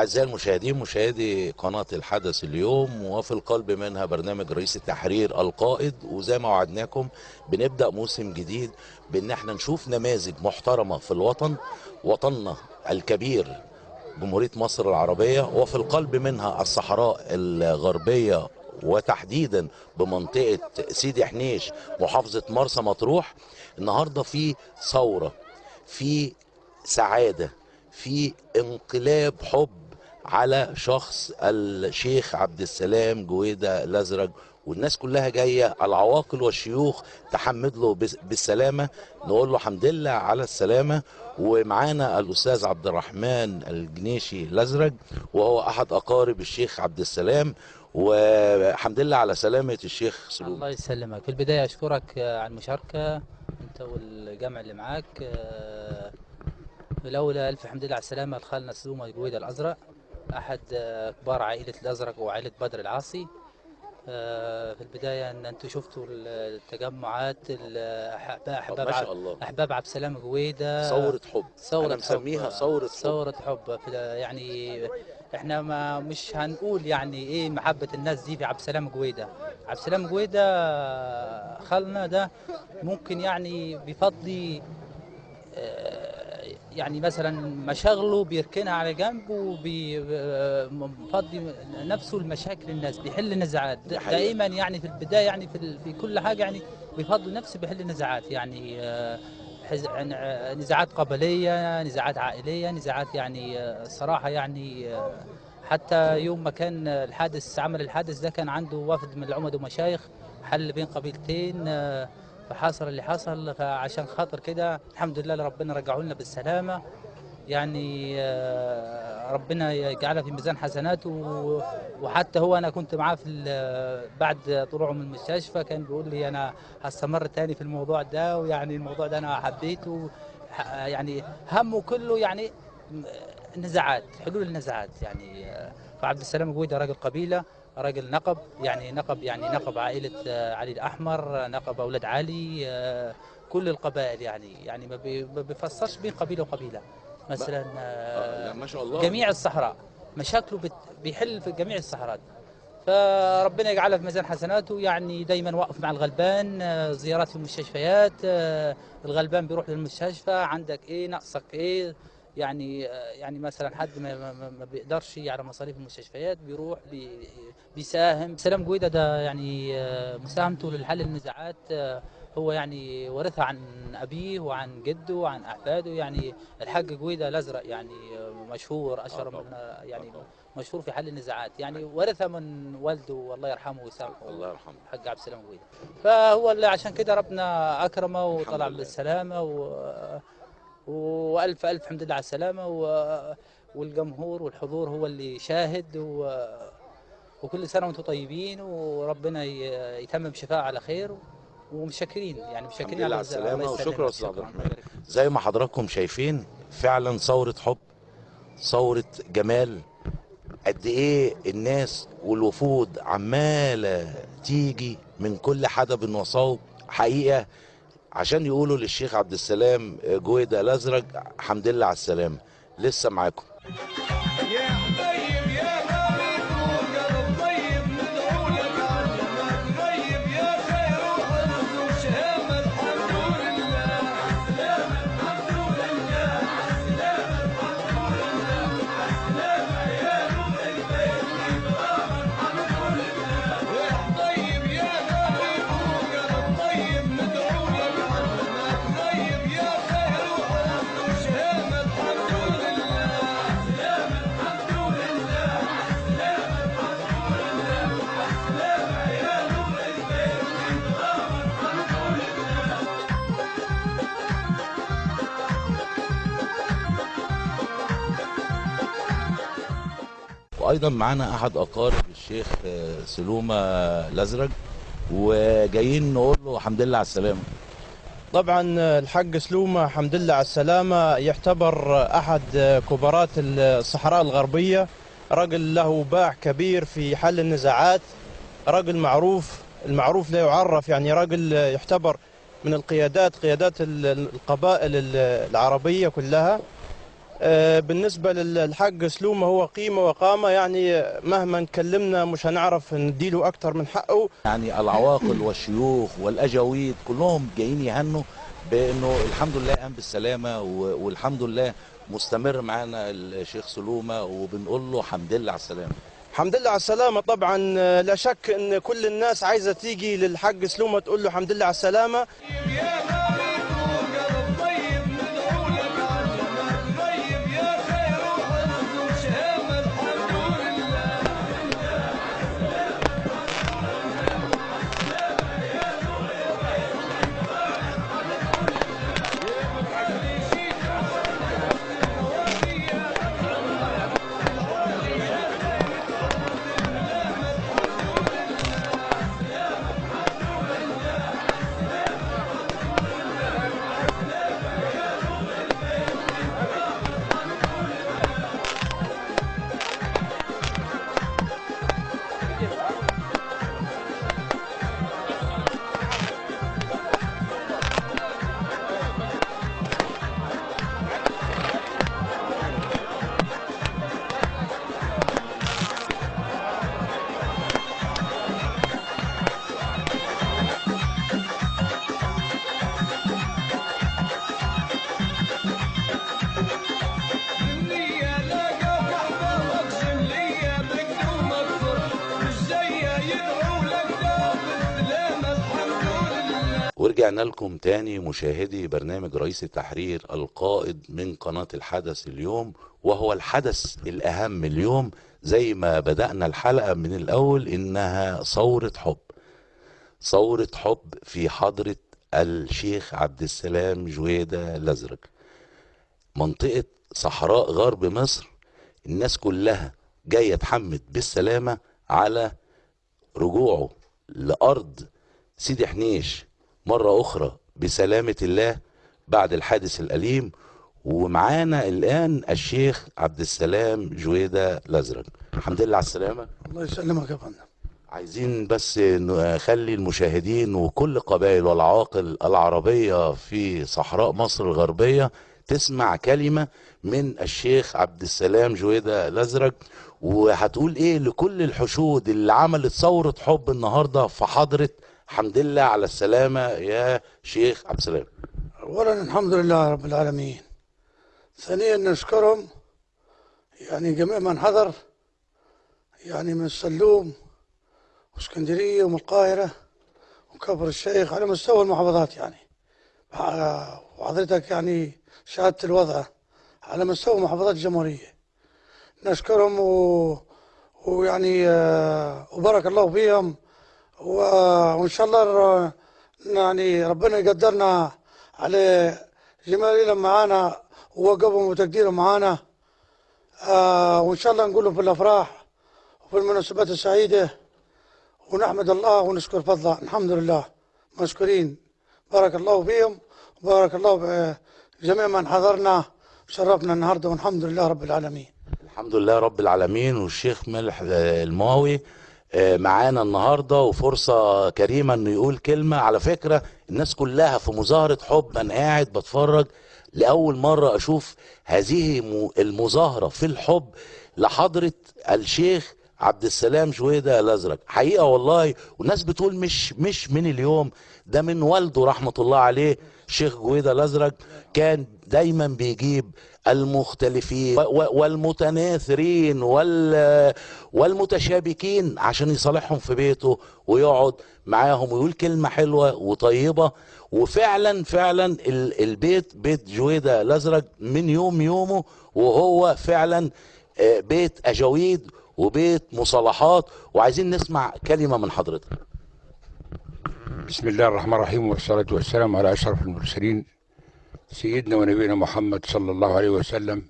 أعزائي المشاهدين، مشاهدي قناة الحدث اليوم، وفي القلب منها برنامج رئيس التحرير القائد. وزي ما وعدناكم بنبدأ موسم جديد بأن احنا نشوف نماذج محترمة في الوطن، وطننا الكبير جمهورية مصر العربية، وفي القلب منها الصحراء الغربية، وتحديدا بمنطقة سيدي حنيش محافظة مرسى مطروح. النهاردة في ثورة، في سعادة، في انقلاب حب على شخص الشيخ عبد السلام جويدة الأزرق، والناس كلها جاية، العواقل والشيوخ تحمد له بالسلامة، نقول له حمد لله على السلامة. ومعانا الأستاذ عبد الرحمن الجنيشي الأزرق، وهو أحد أقارب الشيخ عبد السلام، وحمد لله على سلامة الشيخ سلوم. الله يسلمك. في البداية أشكرك على المشاركة أنت والجمع اللي معاك. الأول ألف حمد لله على السلامة لخالنا سلومة جويدة الأزرق، أحد كبار عائلة الأزرق وعائلة بدر العاصي. في البداية أن أنتم شفتوا التجمعات، أحباب ما شاء الله، أحباب عبد السلام جويدة، ثورة حب، ثورة أنا مسميها ثورة حب، ثورة حب. يعني إحنا ما مش هنقول يعني إيه محبة الناس دي في عبد السلام جويدة. عبد السلام جويدة خالنا ده ممكن يعني بفضل يعني مثلا مشاغله بيركنها على جنب، وبيفضي نفسه لمشاكل الناس، بيحل النزاعات دائما. يعني في البداية يعني في كل حاجة يعني بيفضل نفسه بيحل النزاعات، يعني نزاعات قبليه، نزاعات عائلية، نزاعات يعني الصراحة يعني حتى يوم ما كان الحادث، عمل الحادث ده كان عنده وفد من العمد ومشايخ، حل بين قبيلتين، فحصل اللي حصل. فعشان خاطر كده الحمد لله ربنا رجعوا لنا بالسلامة، يعني ربنا يجعلها في ميزان حسناته. وحتى هو انا كنت معاه في بعد طلوعه من المستشفى كان بيقول لي انا هستمر تاني في الموضوع ده، ويعني الموضوع ده انا حبيته، يعني همه كله يعني نزاعات، حلول النزاعات يعني. فعبد السلام جويدة راجل قبيلة، راجل نقب، يعني نقب، يعني نقب عائلة علي الأحمر، نقب أولاد علي، كل القبائل، يعني ما بيفصلش بين قبيلة وقبيلة مثلا. ما شاء الله جميع الصحراء مشاكله بيحل في جميع الصحراء، فربنا يجعلها في ميزان حسناته. يعني دايما واقف مع الغلبان، زيارات في المستشفيات، الغلبان بيروح للمستشفى، عندك ايه، ناقصك ايه، يعني مثلا حد ما بيقدرش على مصاريف المستشفيات بيروح بيساهم. سلام جويدة ده يعني مساهمته للحل النزاعات هو يعني ورثها عن أبيه وعن جده وعن أحفاده. يعني الحاج جويدة الأزرق يعني مشهور، أشهر من يعني مشهور في حل النزاعات، يعني ورثها من والده والله يرحمه ويسامحه، الله يرحمه الحاج عبد السلام جويدة. فهو اللي عشان كده ربنا أكرمه وطلع بالسلامة، والف الف حمد لله على السلامة. والجمهور والحضور هو اللي شاهد، وكل سنة وانتم طيبين، وربنا يتمم شفاء على خير، ومشكرين يعني مشكرين على السلامة. وشكرا استاذ عبد الرحمن. زي ما حضراتكم شايفين فعلا ثورة حب، ثورة جمال. قد ايه الناس والوفود عماله تيجي من كل حدب وصوب حقيقة عشان يقولوا للشيخ عبد السلام جويدة الأزرق حمد لله على السلامة. لسه معاكم. يا حبيب يا غالي وقلب طيب، ندعو لك على ما تغيب، يا خير وحرص وشهامة، الحمد لله السلامة، الحمد لله السلامة، الحمد لله السلامة، يا نور البيت إكرام، الحمد لله. يا حبيب يا غالي وقلب طيب، ندعو لك على ما تغيب، يا خير وحرص وشهامة، الحمد لله السلامة، الحمد لله السلامة، الحمد لله السلامة، يا نور البيت إكرام، الحمد لله. وايضا معانا احد اقارب الشيخ سلومة الازرق، وجايين نقول له الحمد لله على السلامة. طبعا الحق سلومة حمد لله على السلامة، يعتبر أحد كبارات الصحراء الغربية، رجل له باع كبير في حل النزاعات، رجل معروف، المعروف لا يعرف، يعني رجل يعتبر من القيادات، قيادات القبائل العربية كلها. بالنسبة للحاج سلومة هو قيمة وقامة، يعني مهما نكلمنا مش هنعرف نديله أكتر من حقه. يعني العواقل والشيوخ والأجاويد كلهم جايين يهنوا بأنه الحمد لله قام بالسلامة، والحمد لله مستمر معانا الشيخ سلومة، وبنقول له الحمد لله على السلامة. الحمد لله على السلامة. طبعا لا شك أن كل الناس عايزة تيجي للحاج سلومة تقول له الحمد لله على السلامة. ورجعنا لكم تاني مشاهدي برنامج رئيس التحرير القائد من قناة الحدث اليوم، وهو الحدث الأهم اليوم زي ما بدأنا الحلقة من الأول إنها ثورة حب، ثورة حب في حضرة الشيخ عبد السلام جويدة الأزرق. منطقة صحراء غرب مصر الناس كلها جاية تحمد بالسلامة على رجوعه لأرض سيدي حنيش مرة أخرى بسلامة الله بعد الحادث الأليم. ومعانا الآن الشيخ عبد السلام جويدة الأزرق. الحمد لله على السلامة. الله يسلمك يا فندم. عايزين بس نخلي المشاهدين وكل قبائل والعواقل العربية في صحراء مصر الغربية تسمع كلمة من الشيخ عبد السلام جويدة الأزرق، وهتقول إيه لكل الحشود اللي عملت ثورة حب النهاردة في حضرة. الحمد لله على السلامة يا شيخ عبد السلام. أولا الحمد لله رب العالمين، ثانيا نشكرهم يعني جميع من حضر، يعني من السلوم واسكندرية ومن القاهرة وكفر الشيخ على مستوى المحافظات، يعني وحضرتك يعني شهادة الوضع على مستوى محافظات الجمهورية. نشكرهم ويعني وبارك الله فيهم، وإن شاء الله يعني ربنا يقدرنا على جمالهم معانا ووقفهم وتقديرهم معانا، وإن شاء الله نقولهم في الأفراح وفي المناسبات السعيدة، ونحمد الله ونشكر فضله. الحمد لله مشكورين، بارك الله فيهم وبارك الله بجميع من حضرنا وشرفنا النهارده، والحمد لله رب العالمين. الحمد لله رب العالمين. والشيخ ملح الماوي معانا النهارده، وفرصه كريمة انه يقول كلمة. على فكرة الناس كلها في مظاهره حب، انا قاعد بتفرج لاول مرة اشوف هذه المظاهرة في الحب لحضرة الشيخ عبد السلام جويدة الأزرق. حقيقة والله، والناس بتقول مش من اليوم ده، من والده رحمه الله عليه الشيخ جويدة الأزرق كان دايما بيجيب المختلفين والمتناثرين والمتشابكين عشان يصالحهم في بيته ويقعد معاهم ويقول كلمة حلوة وطيبة. وفعلا فعلا البيت بيت جويدة الأزرق من يوم يومه وهو فعلا بيت أجاويد وبيت مصالحات. وعايزين نسمع كلمة من حضرتك. بسم الله الرحمن الرحيم، والصلاة والسلام على أشرف المرسلين سيدنا ونبينا محمد صلى الله عليه وسلم.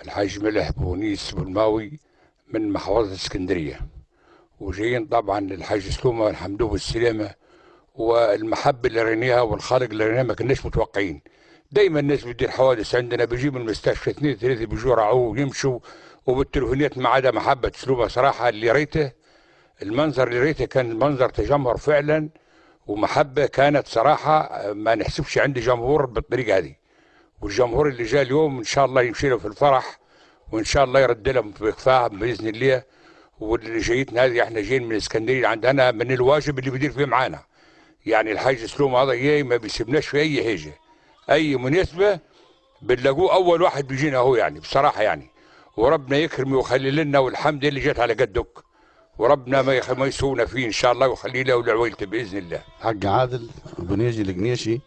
الحاج ملح بونيس بالماوي من محافظة اسكندرية، وجايين طبعا للحاج سلومة والحمد لله بالسلامة والمحبة اللي ريناها والخالق اللي ريناها ما كناش متوقعين. دايما الناس بتدير حوادث عندنا، بيجيب من المستشفى 2 3 بيجوا رعوه ويمشوا وبالتليفونات، ما عدا محبة سلومة. صراحة اللي ريته، المنظر اللي ريته كان منظر تجمهر فعلا ومحبة، كانت صراحة ما نحسبش عندي جمهور بالطريقة هذه. والجمهور اللي جاء اليوم ان شاء الله يمشي له في الفرح، وان شاء الله يرد لهم بكفاهم باذن الله. واللي جايتنا هذه احنا جايين من اسكندرية عندنا من الواجب اللي بيدير فيه معانا، يعني الحاج سلوم هذا جاي ما بيسيبناش في اي حاجة، اي مناسبة بنلاقوه اول واحد بيجينا هو، يعني بصراحة يعني. وربنا يكرمه ويخلي لنا، والحمد لله جت على قدك، وربنا ما يسونا فيه ان شاء الله، ويخلي له ولعويلته باذن الله. حاج عادل بنيجي الجنيشي،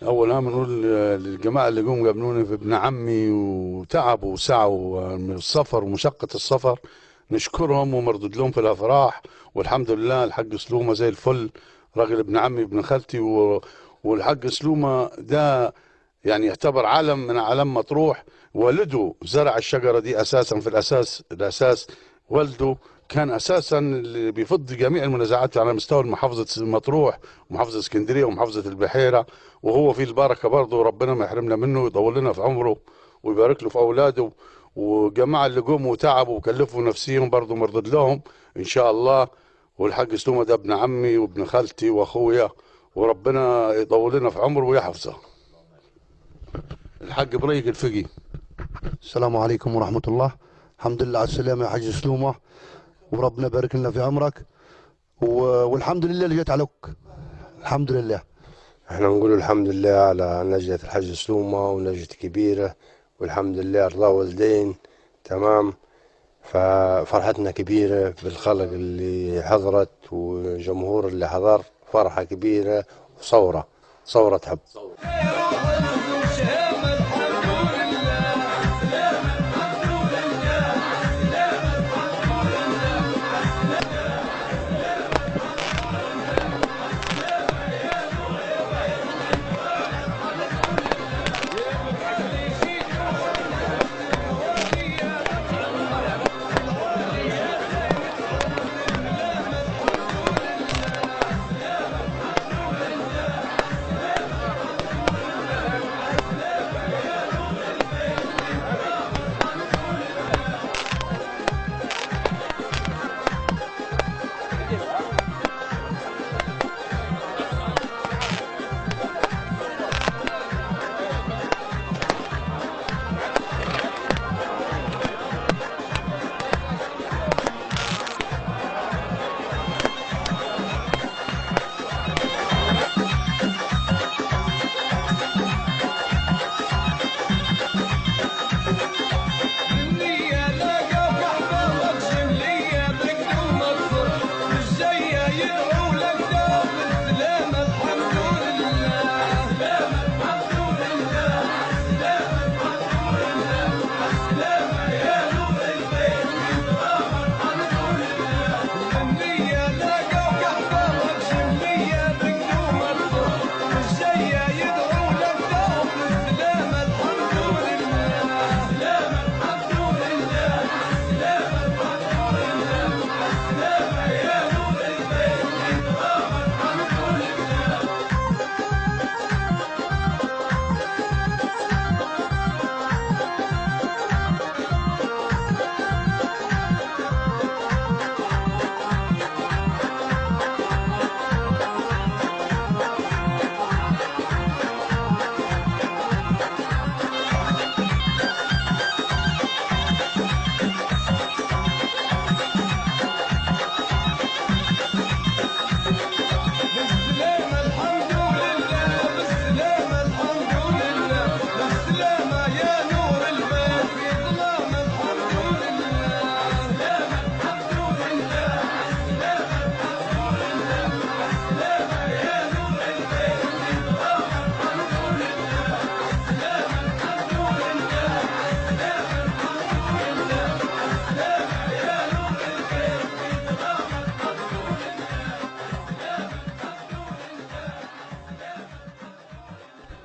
اول ما نقول للجماعة اللي جم قابلوني في ابن عمي وتعبوا وسعوا من السفر ومشقة السفر، نشكرهم ومردود لهم في الافراح، والحمد لله الحاج سلومه زي الفل، راجل ابن عمي ابن خالتي، والحاج سلومه ده يعني يعتبر علم من اعلام مطروح. والده زرع الشجرة دي اساسا، في الاساس والده كان اساسا اللي بيفض جميع المنازعات على مستوى محافظة مطروح ومحافظة اسكندرية ومحافظة البحيرة، وهو فيه البركة برضه، ربنا ما يحرمنا منه ويطول لنا في عمره ويبارك له في اولاده. وجماعه اللي جم وتعبوا وكلفوا نفسيهم برضه مردود لهم ان شاء الله. والحاج سلومه ده ابن عمي وابن خالتي واخويا، وربنا يطول لنا في عمره ويحفظه. الحاج بريك الفقي. السلام عليكم ورحمة الله. الحمد لله على السلامة يا حاج سلومه، وربنا يبارك لنا في عمرك، والحمد لله اللي جت عليك، الحمد لله. احنا نقول الحمد لله على نجاة الحاج سلومه ونجاة كبيرة، والحمد لله رضا والدين تمام. ففرحتنا كبيرة بالخلق اللي حضرت والجمهور اللي حضر، فرحة كبيرة وصورة صورة حب.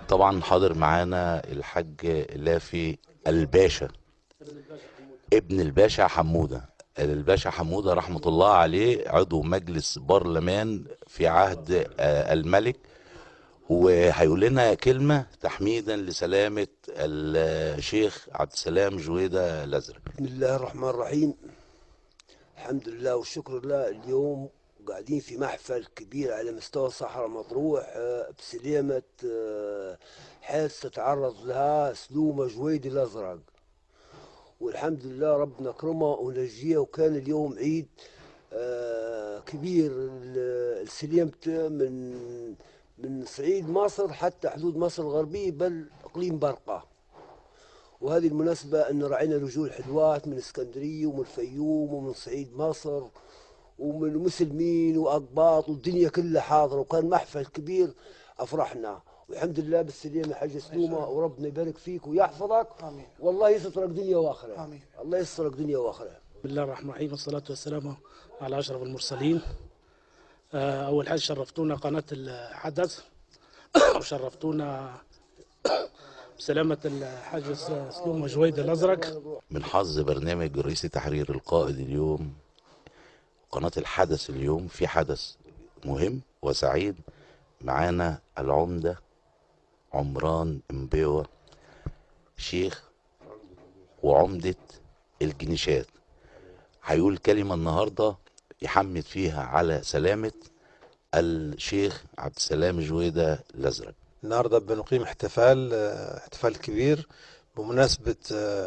طبعا حاضر معانا الحاج لافي الباشا، ابن الباشا حمودة. الباشا حمودة رحمة الله عليه عضو مجلس برلمان في عهد الملك، وهيقول لنا كلمة تحميدا لسلامة الشيخ عبد السلام جويدة الأزرق. بسم الله الرحمن الرحيم، الحمد لله والشكر لله. اليوم قاعدين في محفل كبير على مستوى صحراء مطروح بسلامة حاج حادثة تعرض لها سلومة جويدي الأزرق، والحمد لله ربنا كرمه ونجيه. وكان اليوم عيد كبير لسليمته من صعيد مصر حتى حدود مصر الغربية بل إقليم برقة. وهذه المناسبة أن رأينا رجول حلوات من اسكندرية ومن الفيوم ومن صعيد مصر ومن مسلمين وأقباط والدنيا كلها حاضرة، وكان محفل كبير أفرحنا. والحمد لله بالسلامة يا حاج سلومة، وربنا يبارك فيك ويحفظك. آمين. والله يسترك دنيا وآخرة. آمين. الله يسترك دنيا وآخرة. بسم الله الرحمن الرحيم، والصلاة والسلام على أشرف المرسلين. أول حاجة شرفتونا قناة الحدث وشرفتونا بسلامة الحاج سلومة جويد الأزرق. من حظ برنامج رئيس تحرير القائد اليوم، قناة الحدث اليوم، في حدث مهم وسعيد. معانا العمدة عمران امبيوة، شيخ وعمدة الجنيشات، هيقول كلمة النهاردة يحمد فيها على سلامة الشيخ عبد السلام جويدة الأزرق. النهارده بنقيم احتفال كبير بمناسبة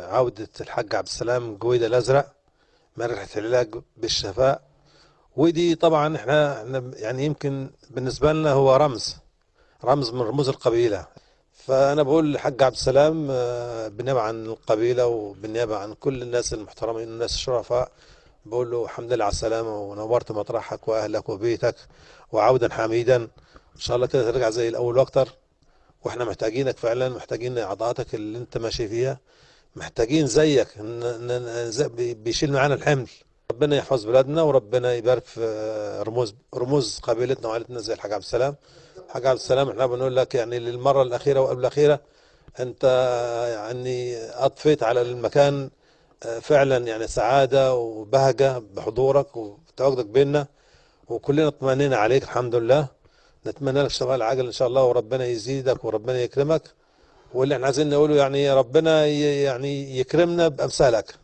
عودة الحاج عبد السلام جويدة الأزرق من رحلة العلاج بالشفاء. ودي طبعا احنا يعني يمكن بالنسبة لنا هو رمز من رموز القبيلة. فأنا بقول للحاج عبد السلام بالنيابة عن القبيلة وبالنيابة عن كل الناس المحترمين والناس الشرفاء، بقول له الحمد لله على السلامة ونورت مطرحك وأهلك وبيتك، وعودا حميدا إن شاء الله كده ترجع زي الأول وأكتر. واحنا محتاجينك فعلا، محتاجين عطاءاتك اللي انت ماشي فيها، محتاجين زيك بيشيل معانا الحمل. ربنا يحفظ بلادنا وربنا يبارك في رموز قبيلتنا وعائلتنا زي الحاج عبد السلام. الحاج عبد السلام احنا بنقول لك يعني للمرة الاخيرة وقبل الاخيرة، انت يعني اضفيت على المكان فعلا يعني سعادة وبهجة بحضورك وتواجدك بيننا، وكلنا اطمئننا عليك الحمد لله. نتمنى لك شفاء العاجل ان شاء الله، وربنا يزيدك وربنا يكرمك. واللي احنا عايزين نقوله يعني ربنا يعني يكرمنا بامثالك.